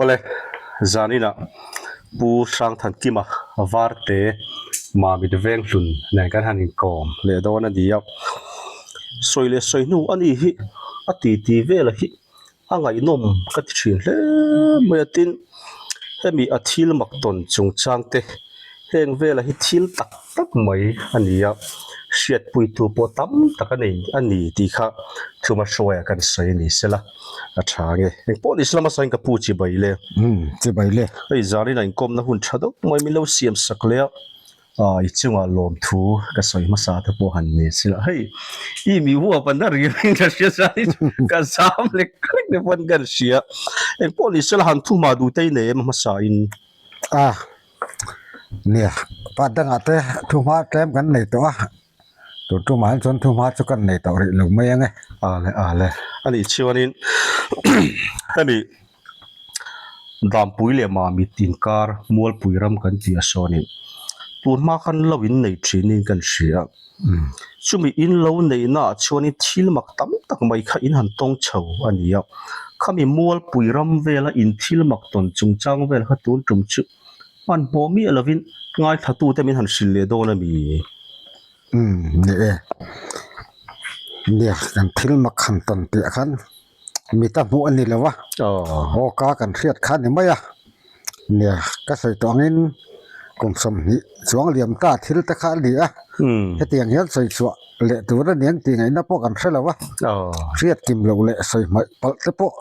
Awle, zaninah Pu Hrangthankima Varte Mamit Venghlun nen kan han inkawm leh dawn a ni a. Sawi leh sawi hnu a ni hi a titi vela hi a ngaihnawm ka ti thin hle mai a tin hemi a thil mak tawn chungchang te heng vela hi thil tak tak mai a ni a hriatpuitu pawh tam tak a nei a ni tih kha thuma hruaia kan sawi a ni sela a tha nge engpawh ni sela hmasa in ka pu chibai le umm chibai le hei zanin a inkawmna hun tha deuh mai min lo siam sak leh a. Aw i chungah lawmthu ka sawi hmasa te pawh han ni sila hei i mi huap an a ri in ka hria chuan hi ka zam lek lek te pawn ka hria engpawh ni sela han thu hma duh te i nei em hmasa in. A nia pa dangah te thu hma tlem kan nei tawh a tun tumah hian chuan thu hma chu kan nei tawh rih lo mai ang e. Ale ale anih chuanin hemi Dampui leh Mamit inkar Mualpui ram kan tih a sawnin tun hma khan lo in nei thinin kan hria a. Chumi in lo neihnaah chuanin thil mak tam tak mai kha in han tawng chho a ni a. Khami Mualpui ram vela in thil mak tawn chungchang vel kha tun tum chu hmanhmawh miah lovin ngaithlatute min han hrilh leh dawn a ni. Umm ni e. Nia kan thil mak han tawn piah khan Mita hmuh a ni lo a, aw ka kan hriat kha a ni mai a, nia ka sawi tawh angin kum 20 chuang liam ta thil te kha a ni a, hetiang hian sawi chhuah leh tur a ni ang tih ngaihna pawh kan hre lo a, hriat kim loh leh sawi hmaih palh te pawh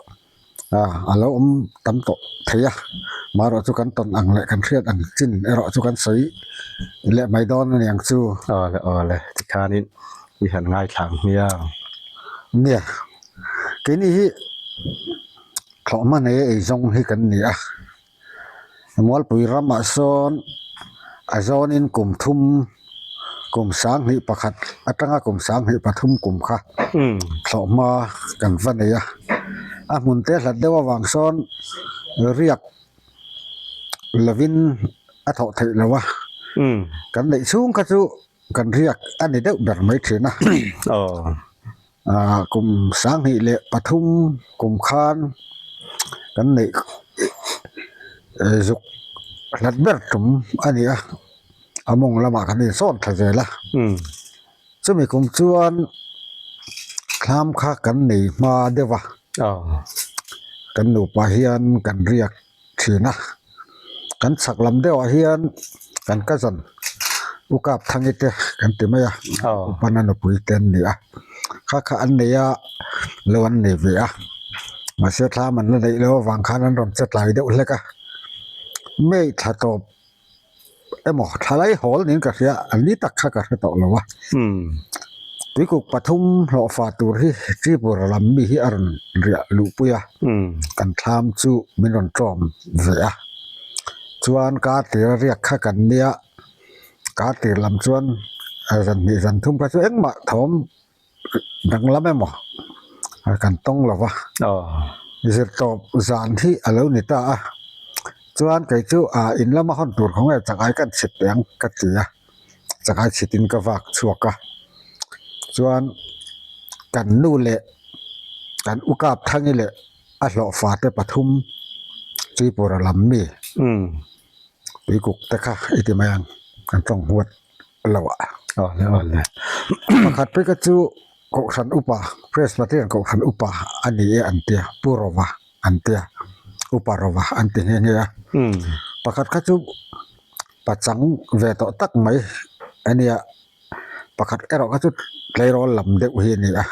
a lo awm tam tawh thei a, marawh chu kan tawn ang leh kan hriat ang chin erawh chu kan sawi leh mai dawn a ni ang chu. Awle awle tikhanin i han ngaithla ang hmiang. Nia, keini hi thlawhhma nei a eizawng hi kan ni a, Mualpui ramah sawn a zawnin kum thum kum 21 atanga kum 23 kum kha thlawhhma kan va nei a, a hmun te hlat deuh avang sawn riak lovin a thawh theih lo a, kan neih chhung kha chu. Kan riak a ni deuh ber mai thin a. Aaa kum 23 kum khan kan neih zuk hlat ber tum a ni a, a mawng lamah kan insawn thla zel a. Chumi kum chuan thlam kha kan nei hma deuh a, kan nupa hian kan riak thin a kan chhak lam deuhah hian kan cousin u kap thangi te kan ti mai a upana nupui te an ni a kha kha an nei a lo an nei ve a mahse thlam an la neih loh avang khan an rawn che tlai deuh hlek a May thla tawp. emaw thlalai hawl niin ka hria a ni tak kha ka hre tawh lo a tuikuk pathum hlawhfa tur hi Tripura lam mi hi a rawn riah luhpui a kan thlam chu min rawn tlawm ve a chuan kar tir a riak kha kan nia kar tir lam chuan zan hnih zan thum kha chu engmah thawm danglam emaw kan tawng lo va zirtawp zan hi a lo ni ta a chuan kei chu ah in lama hawn tur khaw nge chakai kan chhit teh ang ka ti a chakai chhit in ka vak chhuak a chuan kan nu leh kan u kap thangi leh a hlawhfa te pathum Tripura lam mi tuikuk te kha i ti mai ang an tawng huat. lo a. Awle awle. Pakhat phei kha chu Kohhran upa, Presbyterian Kohhran upa a ni e an tia, Pu Rova an tia, Upa Rova an ti nghe nghe a. Pakhat kha chu pachang ve tawh tak mai a nia, pakhat erawh kha chu tleirawl lam deuh hi a ni a.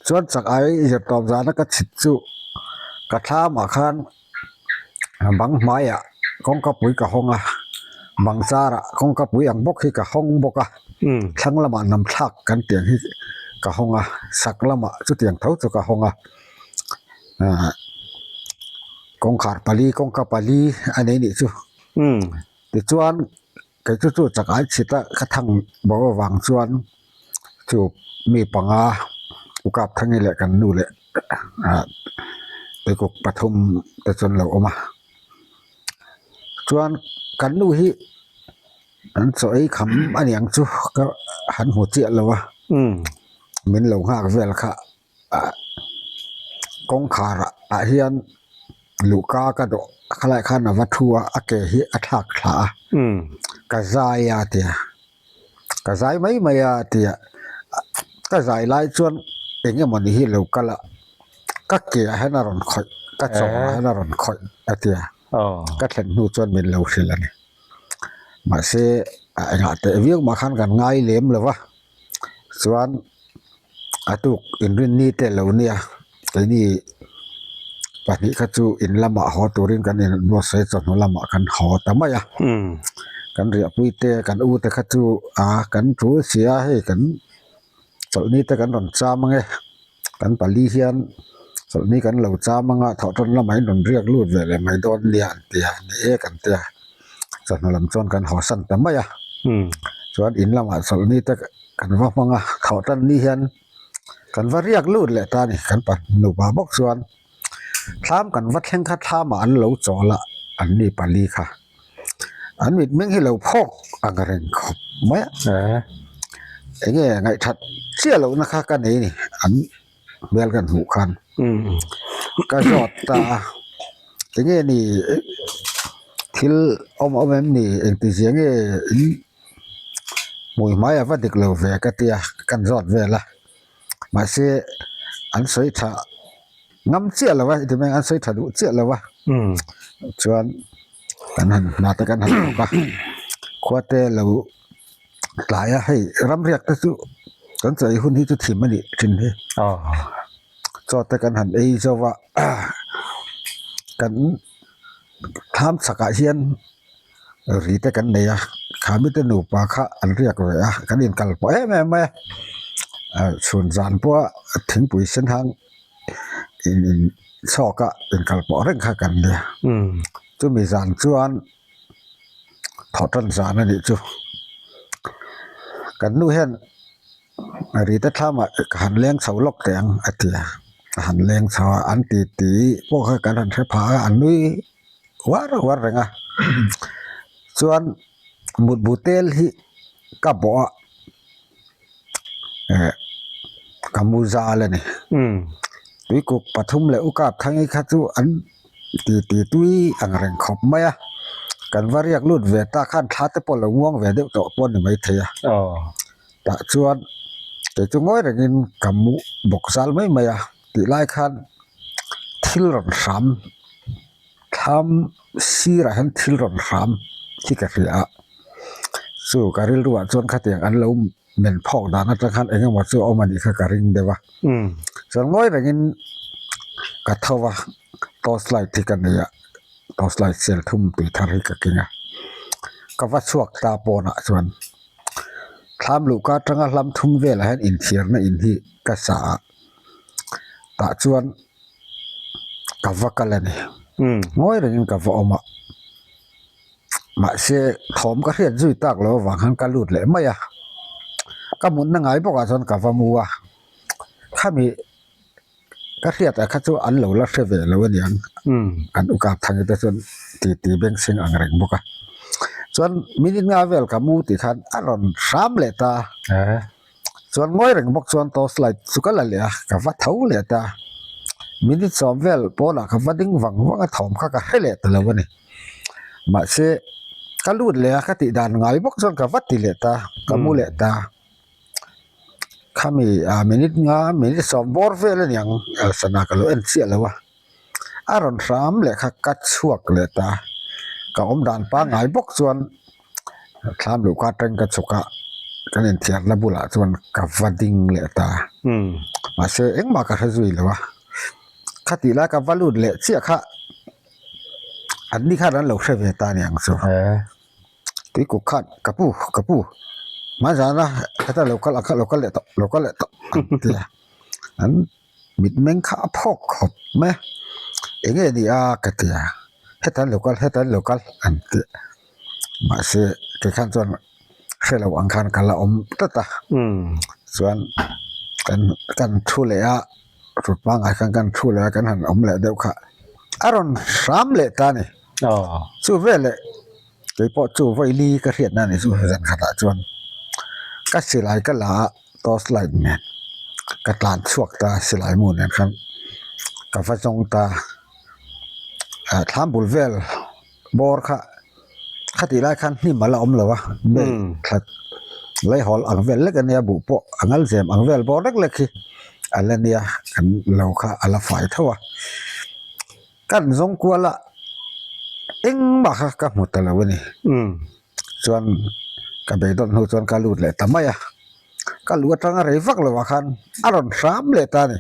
Chuan chak ai zirtawp zana ka chhit chu ka thlamah khan Bang hmaiah kawngka pui ka hawng a, bang charah kawngka pui ang bawk hi ka hawng bawk a, thlang lamah nam thlak kan tih ang hi ka hawng a, sak lamah chutiang tho chu ka hawng a, ahh kawngkhar pali kawngka pali a nei nih chu tichuan kei chu chu chak ai chhit a ka thang bo avang chuan chu mi panga u kap thangi leh kan nu leh ah tuikuk pathum te chuan lo awm a chuan kan nu hi an chaw ei kham a niang chu ka han hmu chiah lo a min lo nghak vel kha ah kawngkhar ah hian. Luhka ka dawh khalai khan a va thu a, a ke hi a thlak thla a, ka zai a tia, ka zai mai mai a tia, ka zai lai chuan eng emaw ni hi lo kal a, ka ke ah hian a rawn khawih, ka chaw ah hian a rawn khawih a tia, ka thlen hnu chuan min lo hrilh a ni. Mahse a engah teh viau mah khan kan ngai lem lo va, chuan a tuk inrinni te lo nia keini pahnih kha chu in lamah haw turin kan in buatsaih chawhnu lamah kan haw ta mai a kan riahpui te kan u te kha chu a kan tul si a hei kan chawlhni te kan rawn cham ange kan pali hian chawlhni kan lo cham anga thawhṭan lamah in rawn riak lut ve leh mai dawn nia an ti a ni e kan ti a chawhnu lam chuan kan haw san ta mai a chuan in lamah chawlhni te kan va hmang a thawhṭan ni hian kan va riak lut leh ta a ni kan pa nupa bawk chuan thlam kan va thleng kha thlamah an lo chawl a an ni pali kha an mitmeng hi lo phawk ang reng khawp mai a eng nge ngaihthat chiah lohna kha ka nei a ni an hmel kan hmuh khan ka zawt ta a eng nge ni thil awm awm em ni engtizia nge in hmui hmai a va dik lo ve ka tia kan zawt vel a mahse an sawi tha ngam chiah lo a heti mai an sawi tha duh chiah lo a chuan kan han hna te kan han thawk a khua te lo tlai a hei ramriak te chu kan chawi hun hi chu thim a nih thin hi chaw te kan han ei zo a kan thlam chhakah hian ri te kan nei a khami te nupa kha an riak ve a kan inkal pawh em em mai a ah chhun zan pawha thingpui sen hang in in chhawk a inkal pawh reng kha kan nia chumi zan chuan thawh tan zan a nih chu kan nu hian ri te thlamah ka han leng chho lawk teh ang a ti a a han leng chho a an ti ti pawh kha kan han hre phah a an nui uar uar reng a chuan mutbu tel hi ka bawh a eh ka mu zal a ni tuikuk pathum leh u kap thangi kha chu an ti ti tui ang reng khawp mai a kan va riak lut ve ta khan thla te pawh lo muang ve deuh tawh pawh a ni maithei a tah chuan kei chu ngawi rengin ka mu bawk zal mai mai a tih lai khan thil rawn hram thlam sirah hian thil rawn hram hi ka hria a chu ka rilru ah chuan khatiang an lo men phawk dan atang khan eng emaw chu a awm a nih kha ka ring deuh a chuan ngawi rengin ka tho a torch light hi ka nei a torch light sel thum tui thar hi ka keng a ka va chhuak ta pawnah chuan thlam luhka atanga hlam thum velah hian inthiarna in hi ka sa a. Tah chuan ka va kal a ni ngawi rengin ka va awm a mahse thawm ka hriat zui tak loh avang khan ka lut leh mai a ka mutna ngai bawkah chuan ka va mu a khami ka hriat ah kha chu an lo la hre ve lo a niang an u kap thang te chuan ti ti beng seng ang reng bawk a chuan minute nga vel ka mu tih khan a rawn hram leh ta. Chuan ngawi reng bawk chuan torch light chu ka la leh a, ka va tho leh ta. Minute sawm vel pawnah ka va ding vang vang a, thawm kha ka hre leh ta lo a ni. Mahse, ka lut leh a, ka tih dan ngai bawk chuan ka va ti leh ta, ka mu leh ta. Khami ah minute nga minute sawm bawr vel a niang sana ka lo en chiah lo a. A rawn hram leh kha ka chhuak leh ta ka awm dan pangngai bawk chuan thlam luh ka atang ka chhuk a kan inthiarna bulah chuan ka va ding leh ta mahse engmah ka hre zui lo a khatih lai ka va lut leh chiah kha an ni khan an lo hre ve ta aniang chu tuikuk khan ka pu ka pu hmanzana heta lo kal ang kha lo kal leh tawh lo kal leh tawh an ti a an. Mitmeng kha a phawk khawp mai a, eng nge ni a ka ti a, heta an lo kal heta an lo kal an ti a, mahse kei khan chuan hre lo ang khan ka la awm tlat a, chuan kan kan thu leh a thut pangngai khan kan thu leh a kan han awm leh deuh kha a rawn hram leh ta a ni, chu veleh kei pawh chu vawi ka hriatna a ni chu zan khatah chuan ka silai ka la a. Torch light nen ka tlan chhuak ta silai mu nen khan ka va zawng ta. Thlam bul vel bawr kha khatih lai khan hnim a la awm lo a, bel that leihawl ang vel lek a nia buh pawh a ngal zem ang vel bawr lek lek hi a la nia kan lo kha a la fai tho a. Kan zawng kual a engmah kha ka hmu ta lo a ni. Chuan ka beidawn hnu chuan ka lut leh ta mai a, ka luh atanga rei vak lo ah khan a rawn hram leh ta a ni.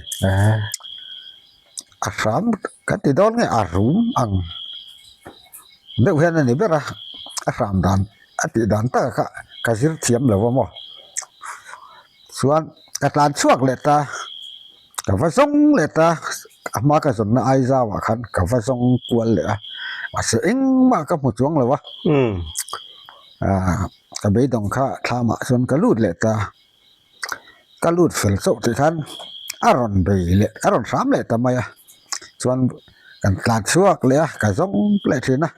A hram kan ti dawn nge a rum ang deuh hian a ni ber a, a hram dan a tih dan taka kha ka zir thiam lo a maw. Chuan ka tlan chhuak leh ta. Ka va zawng leh ta, a hma ka zawnna Aizau ah khan ka va zawng kual leh a, mahse engmah ka hmu chuang lo a, aah ka beidawng kha thlamah chuan ka lut leh ta, ka lut fel chauh tih khan a rawn bei leh a rawn hram leh ta mai a, chuan kan tlan chhuak leh a, ka zawng leh thin a,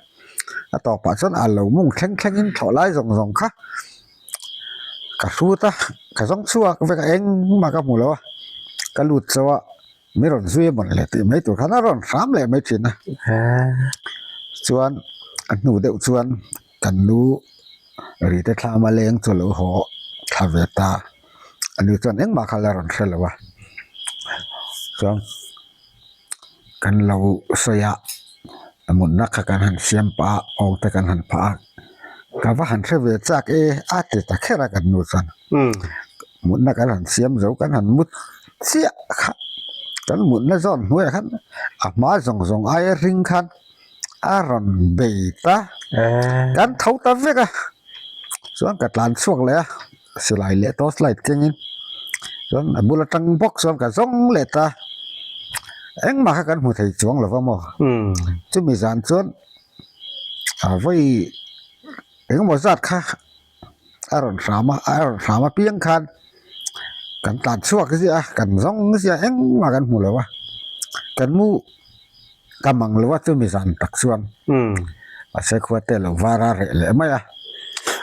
a tawpah chuan a lo mung thleng thlengin thlawh lai zawng zawng kha. Ka hrut a, ka zawng chhuak vek a, engmah ka hmu lo a, ka lut chauh a, mi rawn zui a mawn le tih mai tur khan a rawn hram leh mai thin a. Chuan a hnu deuh chuan kan nu rite thlama leng chu a lo haw thla ve ta, ani chuan engmah kha la rawn hre lo a, chuan. Kan lo sawi a, mutna kha kan han siam pah a, awng te kan han phah a, ka va han hre ve chak e a ti ta kher a kan nu chuan. Mutna kan han siam zo kan han mut chiah kha, kan mutna zawn hnuaiah khan a hma zawng zawng aia ring khan a rawn bei ta, kan tho ta vek a. Chuan ka tlan chhuak leh a, silai leh torch light kengin chuan a bul atang bawk chuan ka zawng leh ta, engmah kha kan hmu thei chuang lo va maw? Chumi zan chuan a vawi engemaw zat kha a rawn hram a, a rawn hram apiang khan kan tlan chhuak ziah a, kan zawng ziah a, engmah kan hmu lo a, kan mu. Ka mang lo a chumi zan tak chuan mahse khua te lo var a reh leh mai a,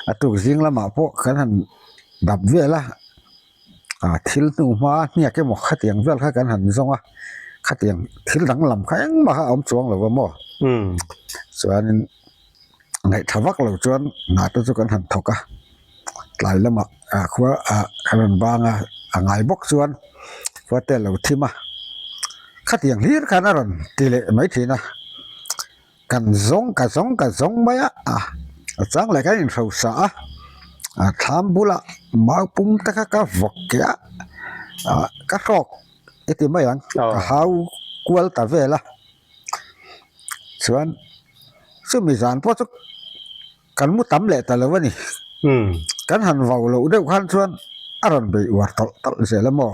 a tuk zing lamah pawh kan han dap vel a, ah thil hnu hma hniak emaw khatiang vel kha kan han zawng a, khatiang thil danglam kha engmah kha a awm chuang lo a maw chuanin ngaihtha vak lo chuan hna te chu kan han thawk a, tlai lamah ah khua ah kan rawn bang a, a ngai bawk chuan khua te a lo thim a, khatiang hlir khan a rawn ti leh mai thin a, kan zawng ka zawng ka zawng mai a, a chang leh kan inhrosa a, a thlam bulah mau pum te kha ka vawk keh a, ah ka hrawk i ti mai ang ka hau kual ta vel a. Chuan chumi zan pawh chu kan mu tam leh ta lo a ni. Kan han vau loh deuh khan chuan a rawn bei uar tawlh tawlh zel a maw?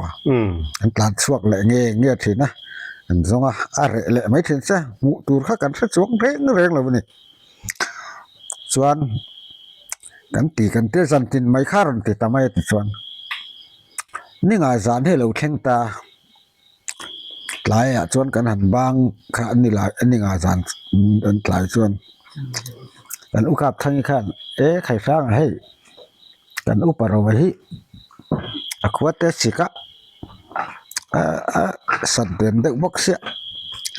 An tlan chhuak leh nge nge thin a, an zawng a, a reh leh mai thin che, hmuh tur kha kan hre chuang reng reng lo a ni. Chuan kan ti kan tia zan tin mai kha a rawn ti ta mai a ti chuan ninga zan hi a lo thleng ta. Tlaiah chuan kan han bang kha a ni lai a ni nga zan an tlai chuan kan u kap thang hi khan e khai hrang ah hei kan upa ro hi a khua te sik a ah sat den deuh bawk sia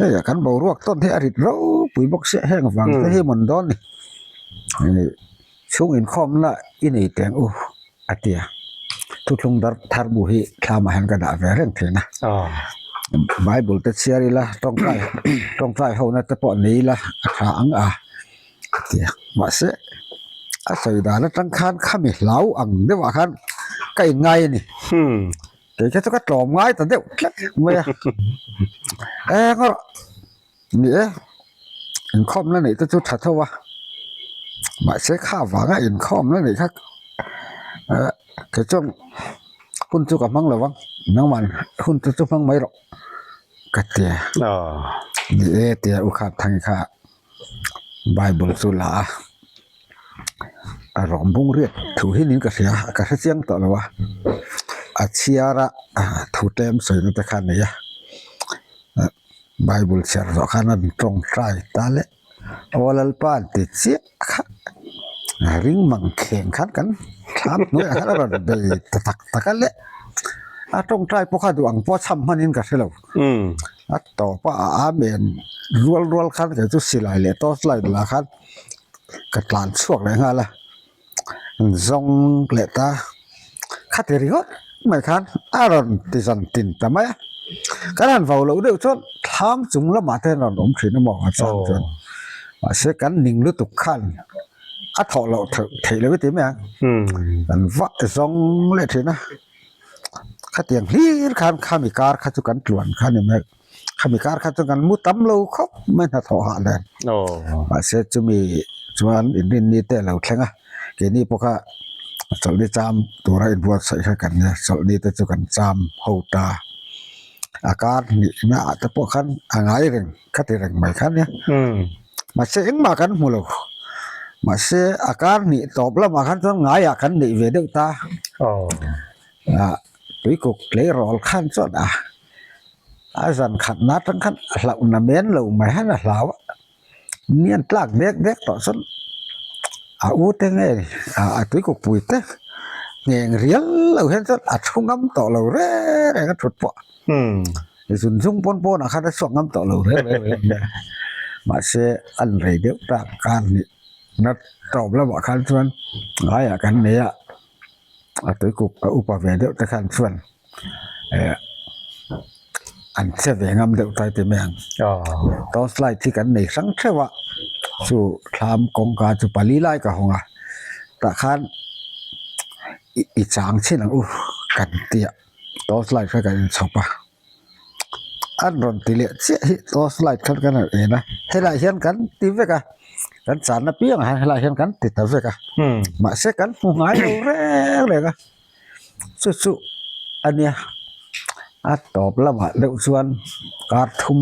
hei kan boruak tawn hi a rit ropui bawk sia heng vang te hi mawn dawn ni chhung inkhawmna i nei teng u. A ti a, thuthlung dar thar bu hi thlamah hian ka dah ve reng thin a, Bible te chhiar ila tawngtai tawngtai hona te pawh nei ila a tha ang a a ti a, mahse a sawi dan atang khan khami hlau ang deuhah khan ka inngai a ni, kei kha chu ka tlawm ngai ta deuh tlat mai a, eng erawh. Ni e, inkhawmna neih te chu tha tho a, mahse kha vanga inkhawmna neih kha eh kei chuan hun chu ka hmang lo ang, nangmah hun chu chu hmang mai rawh ka ti a, ni e tia u kha thang kha bible chu la a, a rawng bung riat thu hi niin ka hria ka hre chiang tawh lo a, a chhiar a thu tlem sawina te kha a nei a. Bible chhiar zawh khan an tawngtai ta le aw Lalpa an ti chiah kha ring mang kheng khan kan thlam hnuaiah khan a rawn bei ta tak tak a le. A tawngtai pawh kha duh ang pawh a chham hmanin ka hre lo. A tawp a a amen rual rual khan kei chu silai leh torch light lah khan ka tlan chhuak leh nghal a. Zawng leh ta khati ringawt mai khan a rawn ti zan tin ta mai a. Kan han vau loh deuh chuan thlam chung lamah te hian a rawn awm thin a maw a chang chuan. Mahse kan ning lutuk khan a thawh loh theih loh i ti mai ang. Kan vah zawng leh thin a. Khatiang hlir khan khami kar kha chu kan tluan kha ni mai. Khami kar kha chu kan mu tam lo khawp mai hnathawh hah nen. Mahse chumi chuan inrinni te a lo thleng a, keini pawh kha chawlhni cham tura inbuatsaih kha kan nia, chawlhni te chu kan cham ho ta. A kar hnihna ah te pawh khan a ngai reng khati reng mai kha nia. Mahse engmah kan hmu lo. Mahse a kar hnih tawp lamah khan chuan ngaiah kan neih ve deuh ta. Tuikuk tleirawl khan chuan a a zan khat na atang khan a hlauh na men lo mai hian a hlau a. Ni an tlak dek dek tawh chuan a u te nge a tuikuk pui te ngheng rial lo hian chuan a thu ngam tawh lo reng reng a thut pawh. Zun zung pawn pawnah khan a chhuak ngam tawh lo reng reng reng a, mahse an rei deuh tak kar hnih na tawp lamah khan chuan ngaiah kan nei a, a tuikuk a upa ve deuh te khan chuan eh an che ve ngam deuh ta ti mai ang. Torch light hi kan nei hrang theuh a, chu thlam kawngka chu pali lai ka hawng a, tah khan i chang chhin ang u kan ti a. Torch light kha kan inchhawp a, an rawn ti leh chiah hi torch light kha kan rawn en a, helaiah hian kan ti vek a, kan channa piangah hian helaiah hian kan ti ta vek a, mahse kan hmu ngai lo reng reng a, chu chu a nia a tawp lamah deuh chuan kar thum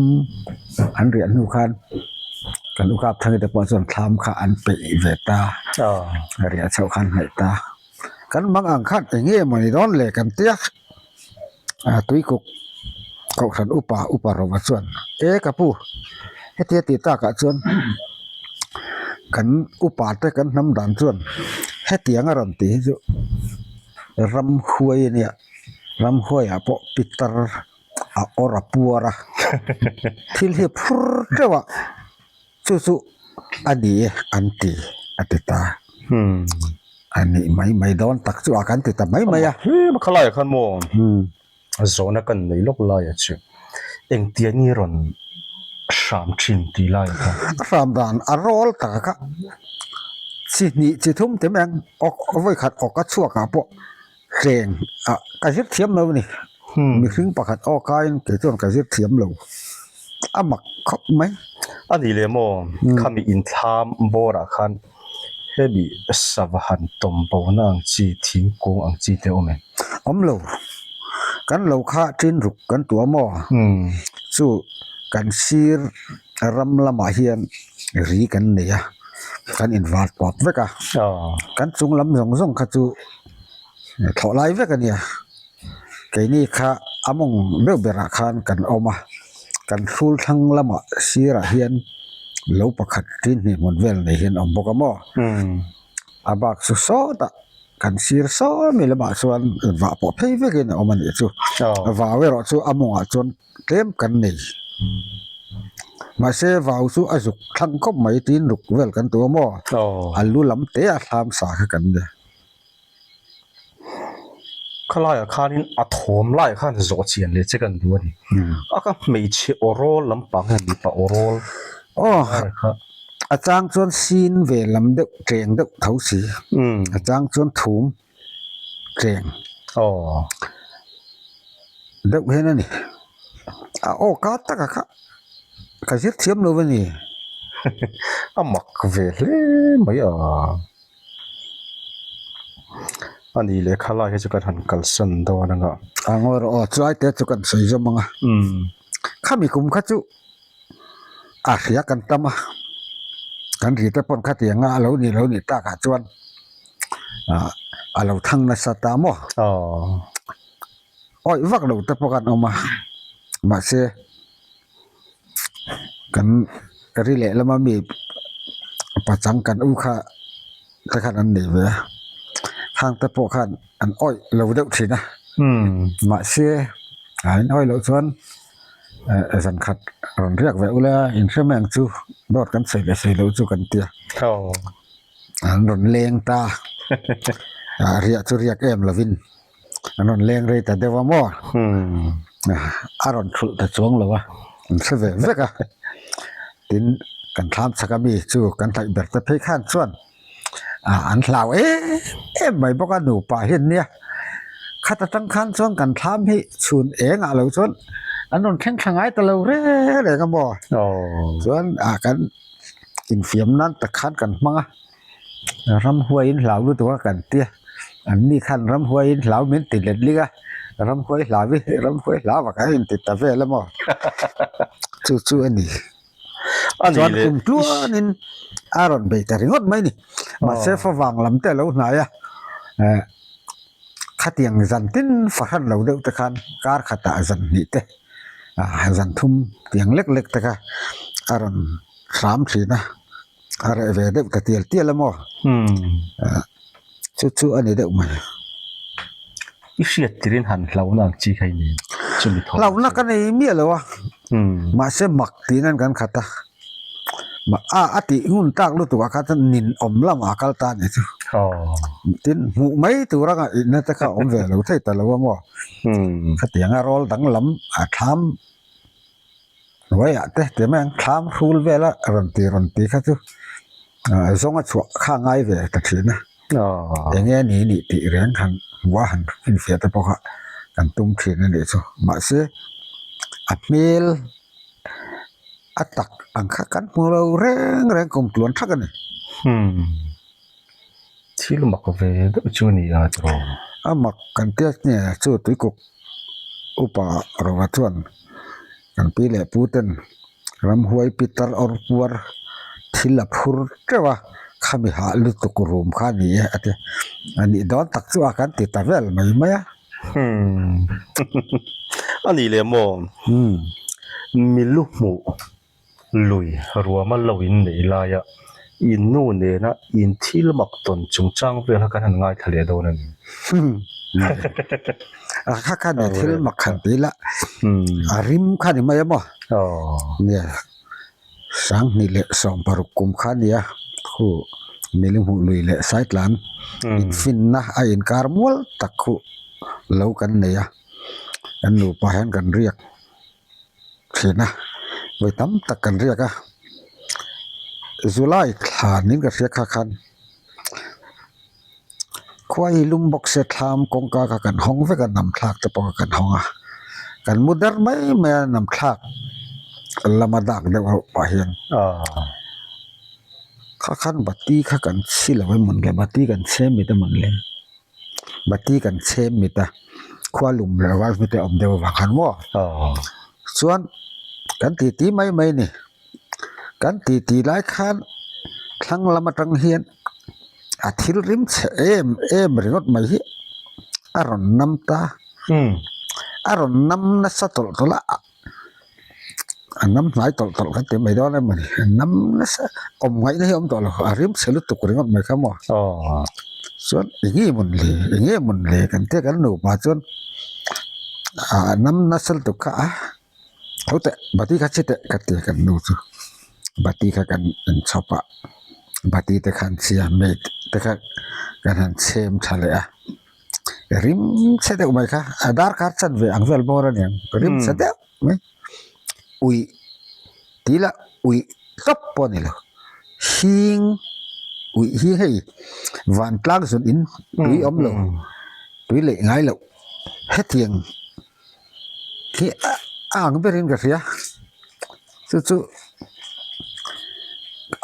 an riah hnu khan kan u kap thangite pawh chuan thlam kha an peih ve ta, riah chhoh khan hnaih ta. Kan mang ang khan eng nge maw ni dawn le kan tia a tuikuk kohhran upa upa rova chuan e ka pu hetia tih takah chuan kan upa te kan hnam dan chuan hetiang a rawn tih hi chu ramhuai a nia ramhuaiah pawh pitar a awr a puar a thil hi a phur teuh a. Chu chu a ni e an ti a ti ta. A nih mai mai dawn tak chu a kan ti ta mai mai a. Hlem kha laiah khan maw zawhna kan nei lawk laiah chu engtiang nge rawn hram thin tih laiah khan. A hram dan a rawl tak a kha chi hnih chi thum te mai ang awk vawikhat awk a chhuak ah pawh tleng ah ka zir thiam lo a ni. Mihring pakhat aw kaiin kei chuan ka zir thiam lo a mak khawp mai. A nih leh maw khami inthlam bawrah khan hemi sava han tawm bona ang chi thingkung ang chi te awm em? Awm lo. Kan lo kha tin ruk kan tuah maw? Chu kan sir ram lamah hian ri kan nei a, kan invar tawp vek a. Kan chung lam zawng zawng kha chu thlawh lai vek a nia. Keini kha a mawng deuh berah khan kan awm a, kan hrul thlang lamah sirah hian lo pakhat tin hnih hmun vel nei hian a awm bawk a maw? A bak chu sawtah kan sir sawi mai lamah chuan vah pawh phei vekin a awm a nih chu. Vau erawh chu a mawngah chuan tlem kan nei. Mahse vau chu a zuk thlang khawp mai tin ruk vel kan tu a maw? A lu lam te a thlam sa kha kan nia. Khalaiah khanin a thawm laiah khan zawh chian leh che kan duh a ni. A ka hmeichhe aw rawl lampang hian mipa aw rawl kha. A chang chuan sin ve lam deuh tleng deuh tho si. A chang chuan thum tleng deuh hian a ni. A aw ka taka kha ka zir thiam lo a ni. A mak ve hle mai a. A ni leh khalai hi chu kan han kalsan dawn ang a. A ngawi rawh aw, chulai te chu kan sawi zawm ang a. Khami kum kha chu a hria kan tam a, kan ri te pawn khatiang a a lo nih lo nih takah chuan a lo thang nasa ta maw. Awih vak lo te pawh khan awm a, mahse. Kan ri leh lama mi pachang kan u kha te khan an nei ve a, khang te pawh khan an awih lo deuh thin a. Mahse, a inawih loh chuan zan khat rawn riak ve ula inhre mai ang chu dawt kan sawi leh sawi loh chu kan tia. An rawn leng ta a, riah chu riak em lovin an rawn leng rei ta deuh a maw? A rawn thulh ta chuang lo a, an hre ve vek a. Tin, kan thlam chhak ami chu kan hnaih ber te phei khan chuan an hlau em em mai bawk a nupa hian nia. Khat atang khan chuan kan thlam hi chhun eng ah lo chuan an rawn thleng thla ngai ta lo reng reng a maw? Chuan ah kan infiam nan tak khan kan hmang a. Ramhuaiin hlau lutuk a kan tia an ni khan ramhuaiin hlau min ti let ling a ramhuai hlau hi ramhuai hlau ah kan inti ta vel a maw chu chu a ni chuan kum tluanin a rawn bei ta ringawt mai ni mahse favang lam te a lo hnai a eh khatiang zan tin fahran lo deuh te khan kar khatah zan hnih te ah zan thum tiang lek lek te kha a rawn hram thin a. A reh ve deuh ta tial tial a maw? Chu chu a ni deuh mai. I hriat tirin han hlauhna ang chi kha i nei chumi thaw. Hlauhna ka nei miah lo a. Mahse mak tiin an kan khat a. A a tih ngun tak lutuk ah khan chuan nin awm lamah a kal ta a nih chu. Tin hmuh mai tur anga inna te kha a awm ve lo thei ta lo a maw? Khatianga rawl danglam a thlam. Hnuaiah te ti mai ang thlam hrul vel a rawn ti rawn ti kha chu ah zawng a chhuah kha a ngai ve ta thin a eng nge ni nih tih reng han hmuh a han finfiah te pawh kha kan tum thin a nih chu mahse a hmel a tak ang kha kan hmu lo reng reng kum tluan thak a ni. Thil mak ve deuh chu a ni a tiraw? A mak kan tia nge chu tuikuk upa Rova chuan kan pi leh pu ten ramhuai pitar awr puar thil a phur teuh a, khami hah lutuk rum kha a ni e a ti. A nih dawn tak chu a kan ti ta vel mai mai a. Hmm a nih leh maw? Milu hmuh Lui ruama lo in neih laia in nu nena in thil mak tawn chungchang vel kha kan han ngaithla leh dawn a ni. A kha kha nia thil mak han ti ila a rim kha ni mai a maw? Nia Sanghnih leh 16 kum kha nia khu Milinghmuh lui leh Saitlan infinna a inkar mual tak khu lo kan nei a, kan nupa hian kan riak. thin a vawi tam tak kan riak a July thla niin ka hria kha khan khua hi lum bawk se thlam kawngka kha kan hawng vek a nam thlak te pawh kha kan hawng a kan mu der mai mai a nam thlak lama dak deuh ho pah hian kha khan bati kha kan chhi lo emaw ni le bati kan chhem mit emaw ni le. Bati kan chhem mit a khua lum leh rual hmite awm deuh avang khan maw chuan kan ti ti mai mai a ni kan ti ti lai khan thlang lam atang hian a thil rim chhe em em ringawt mai hi a rawn nam ta a rawn nam nasa tawlh tawlh a. A nam hnai tawlh tawlh kan ti mai dawn em mawni a nam nasa awm ngaihna hi a awm tawh lo a rim chhe lutuk ringawt mai kha maw chuan eng nge mawn le eng nge mawn le kan tia kan nupa chuan ah a nam nasa lutuk kha a tho teh bati kha chhi teh ka ti a kan nu chu bati kha kan inchhawp a bati te khan chhia mate te kha kan han chhem tha leh a. Rim chhe deuh mai kha a darkar chan ve ang vel bawr a niang rim chhe deuh mai uih tih lah uih tawp pawh a ni lo hing uih hi hei vantlang zun in tui awm lo tui leh ngai loh hetiang hi a ang berin ka hria chu chu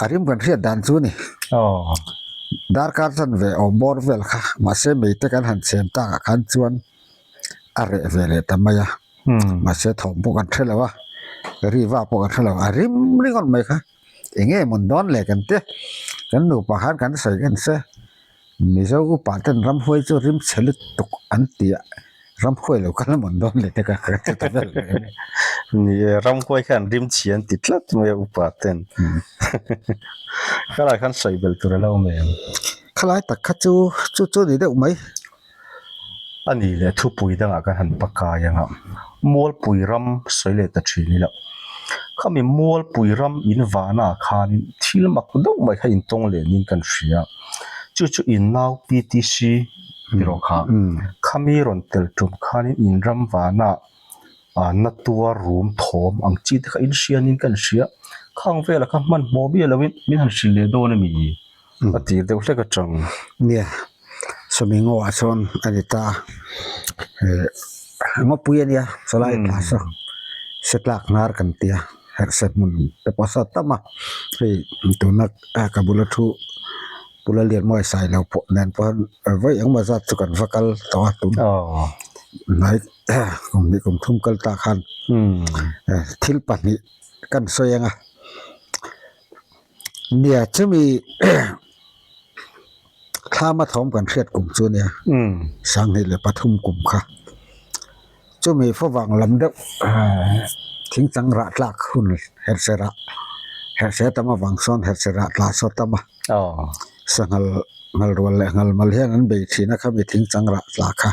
a rim kan hriat dan chu a ni darkar chan ve awm bawr vel kha mahse mei te kan han chhem tak ah khan chuan a reh ve leh ta mai a mahse thawm pawh kan hre lo a riva pawh kan hre lo a rim ringawt mai kha eng nge mawn dawn le kan tia kan nupa khan kan sawi kan se. Mizo upa ten ramhuai chu rim chhe lutuk an ti a, ramhuai lo kal amawn dawn leh te ka ka ti ta vel mai a ni. Ni e, ramhuai khan rim chhia an ti tlat mai a upa ten. Khalai khan sawi belh tur a lo awm em? Khalai tak kha chu chu chu ni deuh mai. A nih leh thupui dangah kan han pakai ang a, Mualpui ram sawi leh ta thin ila. Khami Mualpui ram in vahnaah khanin thil mak deuh mai kha intawng leh niin kan hria. Chu chu in nau PTC ti rawh kha. Khami rawn tel tum khanin in ram vahnaah ah na tuar rum thawm ang chi te kha in hria niin kan hria. Khang velah kha hmanhmawh miah loin min han hrilh leh dawn a mi? A tir deuh hlek atang. Nia, sawmi ngaw ah chuan a ni ta. Eh ngawpui a nia chawlai thla saw se tlak hnar kan tia herh se hmun te pawh saw tam a hei tuna ka bula thu Pula Lianmawia sai lo pawh nen pawh hian vawi engemaw zat chu kan va kal tawh a tun hnai kum hnih kum thum kal ta khan thil pahnih kan sawi ang a. Nia chumi thlama thawm kan hriat kum chu nia 2003 kum kha chumi favang lam deuh thing chang rah tlak hun herhse rah herhse tam avang sawn herhse rah tla saw tam a sanghal nghal rual leh nghal mal hian an bei thin a khami thing chang rah tla kha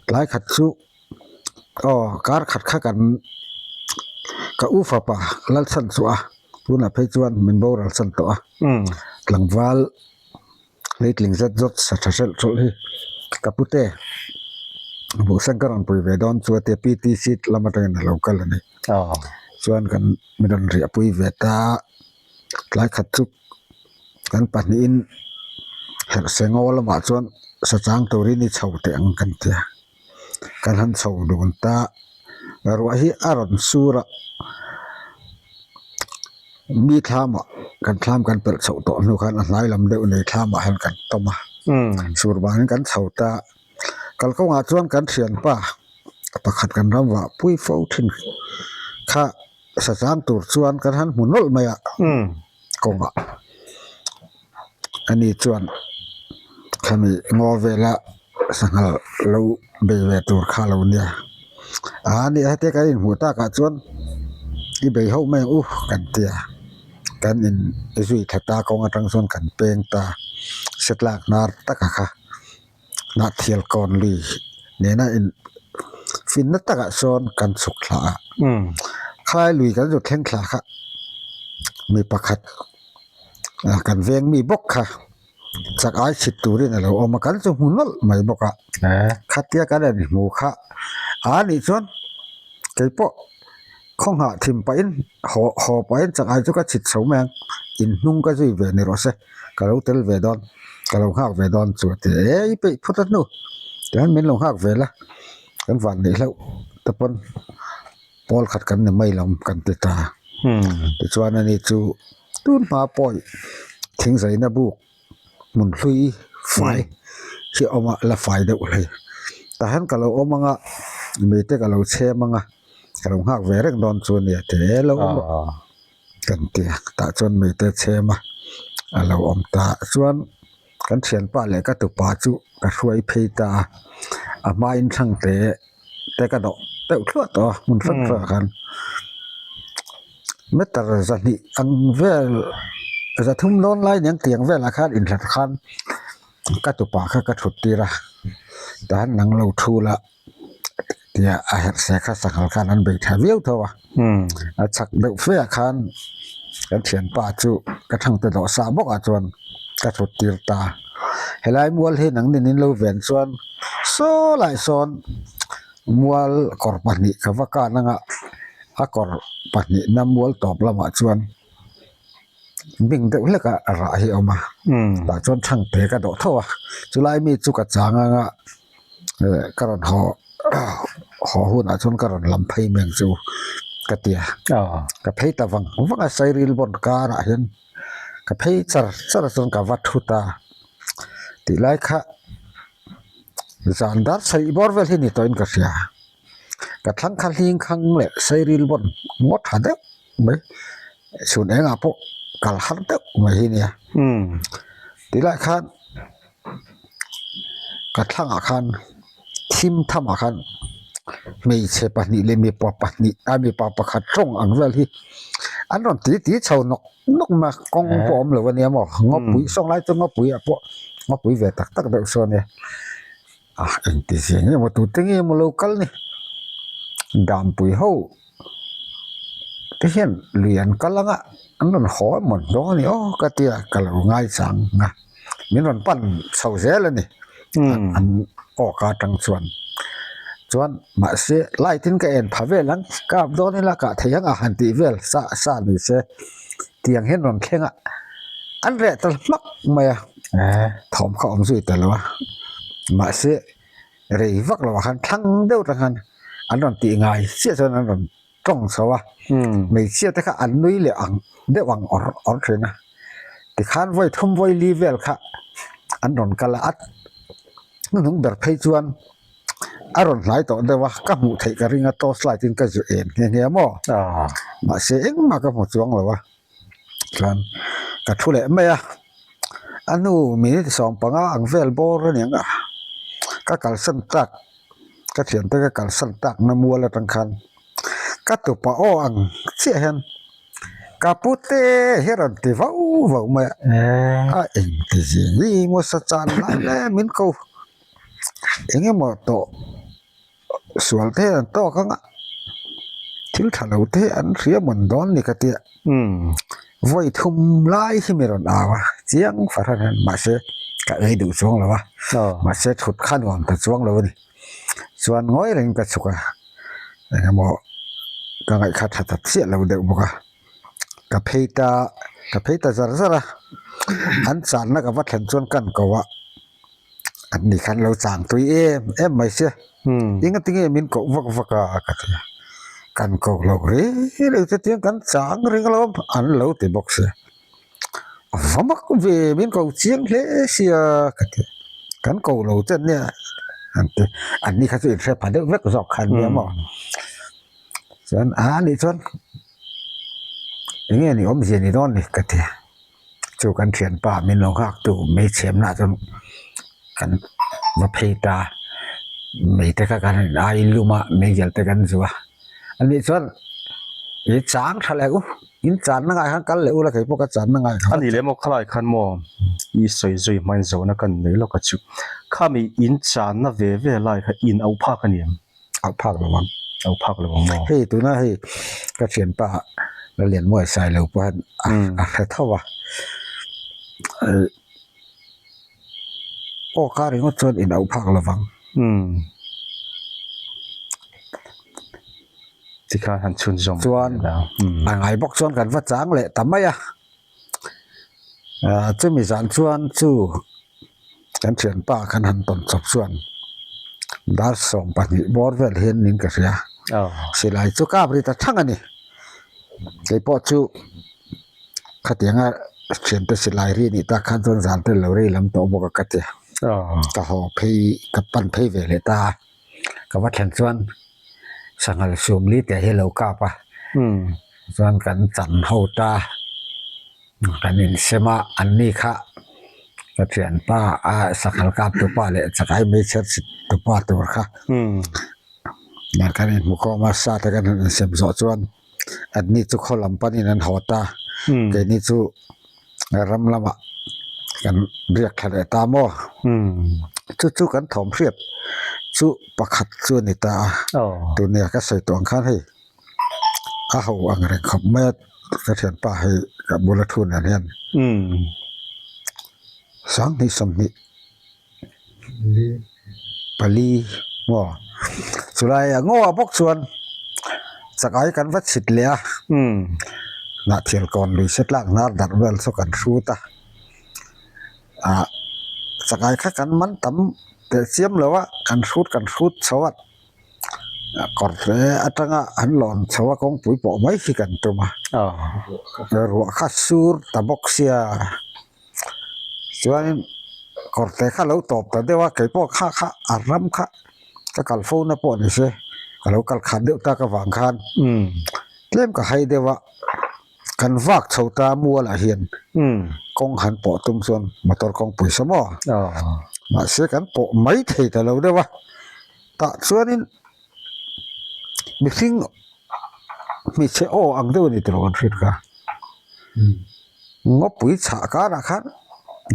tlai khat chu. Aw kar khat kha kan ka u fapa Lalchhan chu a tunah phei chuan min boral chan tawh a tlangval hleitling zet zawt sa tha hrelh hrelh hi ka pute buhseng ka rawn pui ve dawn chu a tia PTC lam atangin a lo kal a ni chuan kan min rawn riahpui ve ta tlai khat chu kan pahnihin herhse ngaw lamah chuan sa chang turin i chho teh ang kan ti a. Kan han chho dun ta, ruah hi a rawn sur a, mi thlamah kan thlam kan pelh chhoh tawh hnu khan a hnai lam deuh nei thlamah hian kan tawm a, sur vangin kan chho ta, kalkawngah chuan kan thianpa pakhat kan ram vah pui fo thin kha sachang tur chuan kan han hmu nawlh mai a kawngah. Ani chuan khami ngaw vela sanghal lo bei ve tur kha lo nia a nia hetia kan inhmuh takah chuan i bei ho mai ang u kan ti a kan in zui thla ta kawng atang chuan kan peng ta se tlak hnar taka kha hnah thial kawn lui nena in finna takah sawn kan chhuk thla a khalai lui kan zut thleng thla kha mi pakhat. Kan veng mi bawk kha chak ai chhit turin a lo awm a kan chu hmu nawlh mai bawk a khatia kan rawn hmu kha a nih chuan keipawh khaw nghah thim pahin haw haw pahin chak ai chu ka chhit chho mai ang in hnung ka zui ve ni rawh se ka lo tel ve dawn ka lo nghak ve dawn chu a ti e i peih phawt a hnu tihian min lo nghak ve la kan van neih hlauh te pawn. Pawl khat kan ni mai lo kan ti ta. Tichuan ani chu tun hma pawh thingzaina buk hmun hlui fai hi a awm a, la fai deuh hlei. Tah hian ka lo awm ang a, mite ka lo chhem ang a, ka lo nghak ve reng dawn chu a nia ti e lo awm rawh kan ti a. Tah chuan mite chhem a, a lo awm ta. Chuan kan thianpa leh ka tupa chu ka hruai phei ta a, a hmain thangte. te ka dawh deuh thluah tawh a hmun hrang hrangah khan meter zahnih ang vel zathum dawn lai nen tiang velah khan inhlat khan ka tupa kha ka thut tir a tahan nang lo thu la tia a herh se kha sanghal khan an bei tha viau tho a a chak deuh fe ah khan kan thianpa chu ka thangte dawh sa bawk ah chuan ka thut tir ta helai mual hi nang nin in lo ven chuan. Saw lai sawn mual kawr pahnih ka va kan anga a kawr pahnihna mual tawp lamah chuan bing deuh hlek a rah hi a awm a tah chuan thangte ka dawh tho a chulai mi chu ka chang anga eh ka rawn haw haw hunah chuan ka rawn lam phei mai ang chu ka ti a ka phei ta vang vang a sairil bawn karah hian ka phei char char chuan ka va thut a tih lai kha zan dar sarih bawr vel hi ni tawhin ka hria ka thlang kha hling khang leh sairil bawn ngaw tha deuh mai chhun engah pawh kal har deuh mai hi nia tih lai khan ka thlangah khan thim thamah khan hmeichhe pahnih leh mipa pahnih a mipa pakhat tawng ang vel hi an rawn ti ti chho nawk nawk mai a kawng pawh a awm lo a nia maw ngawpui sawn lai chu ngawpui ah pawh ngawpui ve tak tak deuh sawn a nia. A engti zia nge maw tute nge maw lo kal ni Dampui ho te hian lui an kal anga an rawn haw emaw dawn a ni aw ka tia ka lo ngaichang a min rawn pan chho zel a ni an awk atang chuan chuan mahse light in ka en pha vel ang kap dawn ila kah theih ang a han tih vel sa sa ni se tiang hian rawn thleng a an reh ta hmak mai a thawm kha awm zui ta lo a mahse rei vak lo ah khan thlang deuh tang khan an rawn tih ngai chiah chuan an rawn tawng chho a hmeichhia te kha an nui leh ang deuh ang awr awr thin a tikhan vawi thum vawi li vel kha an rawn kal a a hnuhnung ber phei chuan a rawn hnai tawh deuh a ka hmuh theih ka ring a torch light in ka zu em nghe nghe maw mahse engmah ka hmu chuang lo a chuan ka thu leh mai a a hnu minute 15 ang vel bawr a niang a ka kalsan tak ka thiante ka kalsan tak na mual atang khan ka tupa aw ang chiah hian ka pute hi rawn ti vauh vauh mai a a engti zing hi maw sa chan lai lai a min ko eng emaw tawh sual te an tawk ang a thil tha lo te an hria mawn dawn ni ka tia vawi thum lai hi mi rawn au a chiang fahran hian mahse ka ei duh chuang lo a mahse thut kha nuam ta chuang lo a ni chuan ngawi reng ka chhuk a eng emaw ka ngaihkha tha ta chiah lo deuh bawk a ka phei ta ka phei ta zar zar a an channa ka va thlen chuan kan ko a. An ni khan lo chang tui em em mai sia engati nge min koh vak vak a ka ti a kan koh loh reng reng chu tiang kan chang reng alawm an lo ti bawk sia a va mak ve min ko chiang hle sia ka ti a kan ko lo che nia an ti an ni kha chu inhre pha deuh vek zawk khan nia maw chuan a nih chuan enge ni awmzia ni dawn ni ka ti a. Chu kan thianpa min lo nghak tu hmeichhiamna chuan kan va phei ta mei te kha kan han ai lum a meizial te kan zu a ani chuan i chang tha leh u in channa ngai khan kal leh u la kei pawh ka channa ngai kha ani leh maw khalai khan maw i sawi zui hmain zawhna kan nei lawk a chu khami in channa ve ve lai kha in auh phak a ni em. Auh phak lo ang. Auh phak lo ang maw? Hei tuna hei ka thianpa Lalianmuai Sailo pawh hian a hre tho a. Aw ka ringawt chuan in auh phak lo vang. Tikhan han chhunzawm chuan a ngai bawk chuan kan va chang leh ta mai a. Chumi zan chuan chu kan thianpa khan han tawn chawp chuan dar 12 bawr vel hian ning ka hria silai chu kap ri ta thang a ni keipawh chu khatianga thiante silai ri anih tak khan chuan zan te lo rei lam tawh bawk a ka ti ka haw phei ka pan phei ve leh ta a. Ka va thlen chuan sanghal sumli tih hi a lo kap a chuan kan chan ho ta kan insem a an ni kha ka thianpa a sanghal kap tu pa leh chakai meichher chhit tu pa tur kha dan kan inhmu khawm a sa te kan han insem zawh chuan an ni chu khaw lam panin an haw ta keini chu ram lamah kan riak thla leh ta maw chu chu kan thawm hriat chu pakhat chu a ni ta a tuna ka sawi tawh ang khan hei a ho ang reng khawp mai a ka thianpa hei ka bula thu nen hian 20 20 pali maw chulai a ngaw ah bawk chuan chakai kan va chhit leh a hnahthel kawn lui se tlak hnar darh vel chu kan hrut a ah chakai kha kan man tam teh chiam lo a kan hrut kan hrut chho a kawr te atanga an lawn chho a kawngpui pawh mai khi kan tum a ruah kha sur ta bawk sia. Chuanin kawrte kha lo tawp ta deuh a keipawh kha kha a ram kha ka kal fo na pawh ni se ka lo kal khat deuh tak avang khan tlem ka hai deuh a kan vak chho ta mual ah hian kawng han pawh tum chuan motor kawngpui saw maw mahse kan pawh mai thei ta lo deuh a tah chuanin mihring hmeichhe aw ang deuh a ni tawh kan hriat kha. Ngawpui chhah karah khan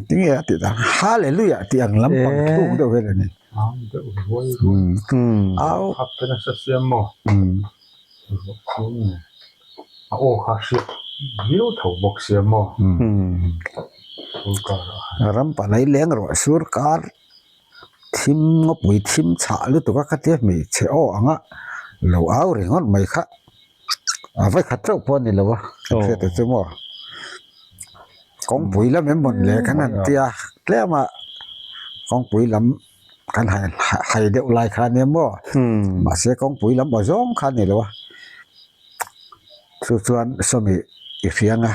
tinge a tih dan Hallelujah tih ang lampang thluk deuh hian a ni. Au. Ram palai leng rawh sur kar thim ngawpui thim chhah lutuk a khatia hmeichhe aw anga lo au ringawt mai kha a vai khat chauh pawh a ni lo a kan hriat te chu maw kawngpui lam em mawn le kan han tia tlem a kawngpui lam kan han hai deuh lai kha ania maw mahse kawngpui lam aw zawng kha a ni lo a chu chuan sawmi i hriang a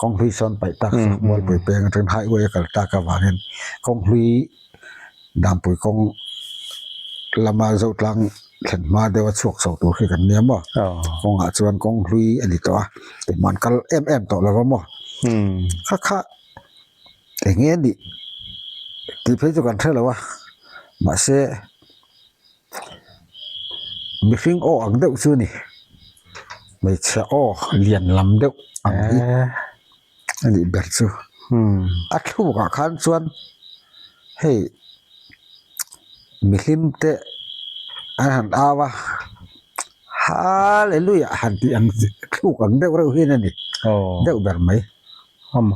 kawnghlui sawn paih tak mualpui peng atangin highway a kal tak avangin kawnghlui Dampui kawng lama Zotlang thlen hma deuh a chhuak chho tur khi kan nia maw kawngah chuan kawng hlui a ni tawh a tumah an kal em em tawh lo va maw kha kha eng nge nih tih phei chu kan hre lo a mahse mihring aw ang deuh chu a ni hmeichhe aw lian lam deuh ang hi. A nih ber chu a thlukah khan chuan hei mihlim te an han au a hallelujah han tih ang chi thluk ang deuh reuh hian a ni deuh ber mai.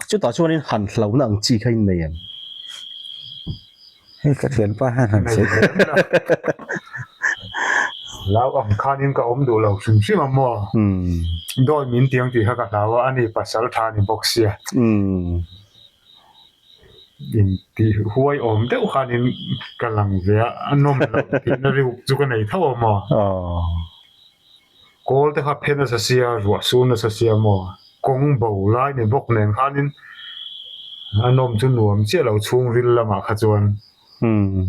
Chutah chuanin han hlauhna ang chi kha in nei em? Hei ka thianpa hian han sawi teh. Hlau ang khanin ka awm duh lo hrim hrim a maw? Dawi min tiang tih kha ka hlau a, ani pasal tha ni bawk sia. Intih huai awm deuh khanin ka lang ve a, a nawm loh tihna riuk chu ka nei tho a maw? Kawl te kha phe nasa sia, ruah sur nasa sia maw? Kawng bo lai ni bawk nen khanin a nawm chu nuam chiah lo chhungril lamah kha chuan. Umm.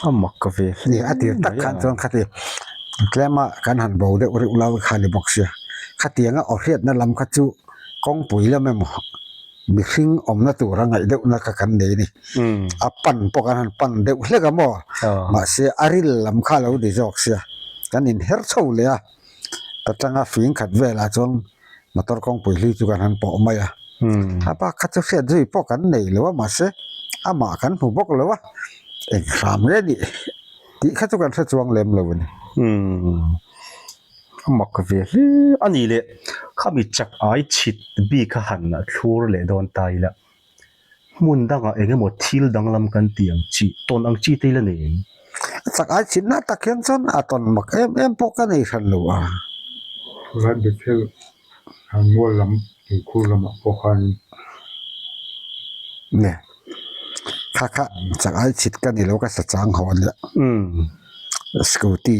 A mak ka ve hle Ni a tir tak khan chuan khati tlema kan han bo deuh reuh lai kha ni bawk sia. Khatianga aw hriatna lam kha chu kawngpui lam emaw mihring awmna tura ngaih deuhna kha kan nei a ni. A pan pawh kan han pan deuh hlek a maw? Mahse a ril lam kha a lo ni zawk sia. Kan inher chho leh a. Ta tanga fing khat velah chuan motor kawngpui hlui chu kan han pawh mai a a bak kha chu hriat zui pawh kan nei lo a mahse amah kan hmu bawk lo a eng hram nge nih tih kha chu kan hre chuang lem lo a ni. A mak ve hle a ni le khami chak ai chhit bik a han thlur leh dawn ta ila. Hmun dangah eng emaw thil danglam kan tih ang chi, tawn ang chi te ila nei em? A chak ai chhinna tak hian chuan a tawn mak em em pawh ka nei hran lo a. Khawlai Bethel han mual lam tuikhur lamah pawh khanin. Nge, kha kha chak ai chhit ka ni lo ka sa chang ho a nia. Scooty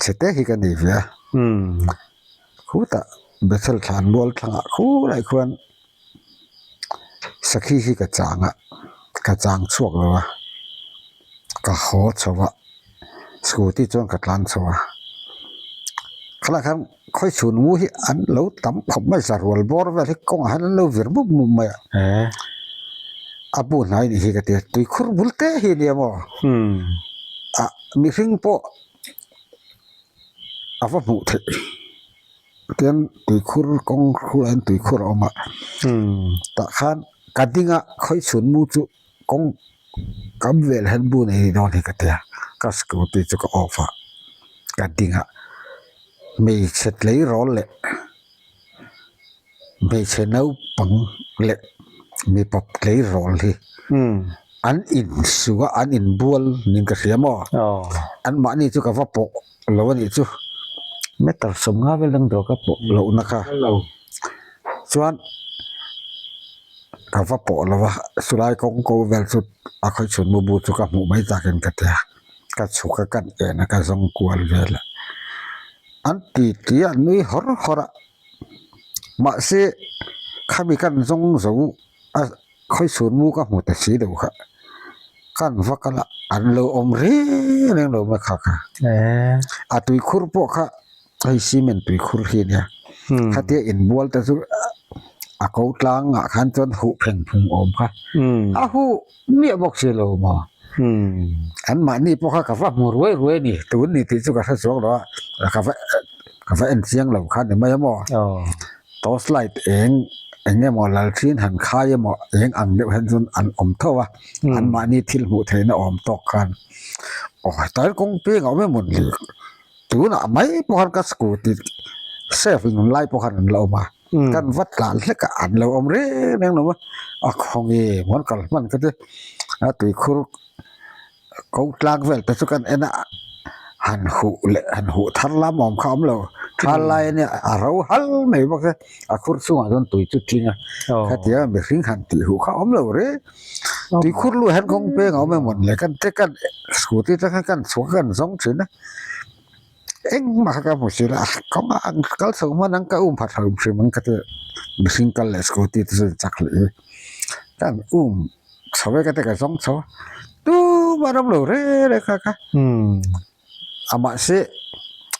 chhe te hi ka nei ve a. Khutah Bethel thlan mual thlangah khulai khuan. Sakhi hi ka chang a, ka chang chhuak lo a, ka haw chho a, scooty chuan ka tlan chho a, khalai khan khawi chhun ngu hi an lo tam khawp mai sarual bawr vel hi kawngah hian an lo vir mup mup mai a, a bu hnai nih hi ka ti a, tuikhur bul te hi a nia maw, ah mihring pawh a va hmuh theih. Tian tuikhur kawng hrulah hian tuikhur a awm a tah khan ka ding a khawi chhun mu chu kawng kam vel hian bu nei ni dawn hi ka tia ka scooty chu ka off a ka ding a hmeichhe tleirawl leh hmeichhe naupang leh mipa tleirawl hi an insuh a an inbual niin ka hria maw anmahni chu ka va pawh. Lo a nih chu meter sawmnga vel dang dawr ka pawh lohna kha chuan ka va pawh lo va chulai kawng ko vel chu a khawi chhun mu bu chu ka hmuh mai takin ka ti a ka chhuk a kan en a ka zawng kual vel a an ti ti a an nui hawr hawr a mahse khami kan zawng zo a. Khawi chhun mu ka hmu ta si deuh kha kan va kal a an lo awm reng reng lo mai kha kha a tuikhur pawh kha hei cement tuikhur hi a nia khatia inbual te chu a ko tlang ah khan chuan huh pheng phung awm kha a huh miah bawk si lo maw an mahni pawh kha ka va hmu ruai ruai a ni tun ni tih chu ka hre chuang lo a ka va ka va en chiang lo kha ni mai a maw torch light eng. Eng emaw lalṭhin han khai emaw eng ang deuh hian chuan an awm tho a, anmahni thil hmuh theihna awm tawk khan aw hetah hian kawng peng a awm emaw ni tunah mai pawh khan ka scooty safe nun lai pawh khan an la awm a, kan va tlan hlek a an lo awm reng reng lo a, a khawnge maw an kal hman ka ti a tuikhur. Ko tlak vel te chu kan en a, han huh leh han huh thar lam awm kha a awm lo, thal lai ania a ro hal mai bawk a, a khur chhungah chuan tui chu tling a, khatia mihring han tih huh kha a awm lo reng, tui khur luah hian kawng peng a awm emaw ni le kan te kan scooty te kha kan chhuak a kan zawng thin a, engmah kha ka hmu si lo a, kawngah an kal chho hman ang ka um pha hrim hrim ang ka ti a, mihring kal leh scooty te chu chak hleh hi kan um. Chho e ka ti ka zawng chho a, tumah ram lo reng reng kha kha. A mahse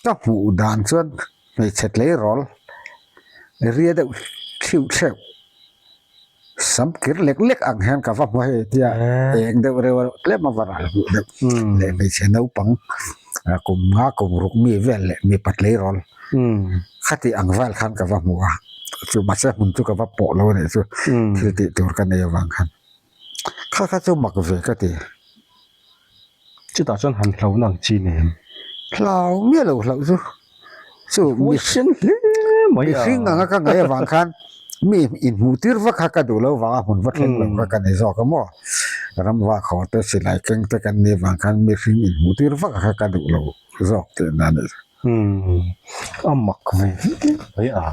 ka hmuh dan chuan hmeichhe tleirawl ria deuh thliu thleuh sam kir lek lek ang hian ka va hmu hei tia eng deuh reuh a tlem a va ral hmuh deuh leh hmeichhe naupang kum nga kum ruk mi vel leh mipa tleirawl khati ang vel khan ka va hmu a chu mahse hmun chu ka va pawh lo a nih chu thil tih tur ka nei avang khan kha kha chu mak ve ka ti. Chutah chuan han hlo na ang chi nen. Hlau miah lo hlauh chu chu mihring hle mai a. Mihring anga ka ngaih avang khan mi inhmuh tir vak kha ka duh lo vang a hmun va thleng lo kha ka ni zawk a maw ramva khaw te silai keng te kan nih avang khan mihring inhmuh tir vak kha ka duh lo zawk tihna a nih chu. A mak ve mai a.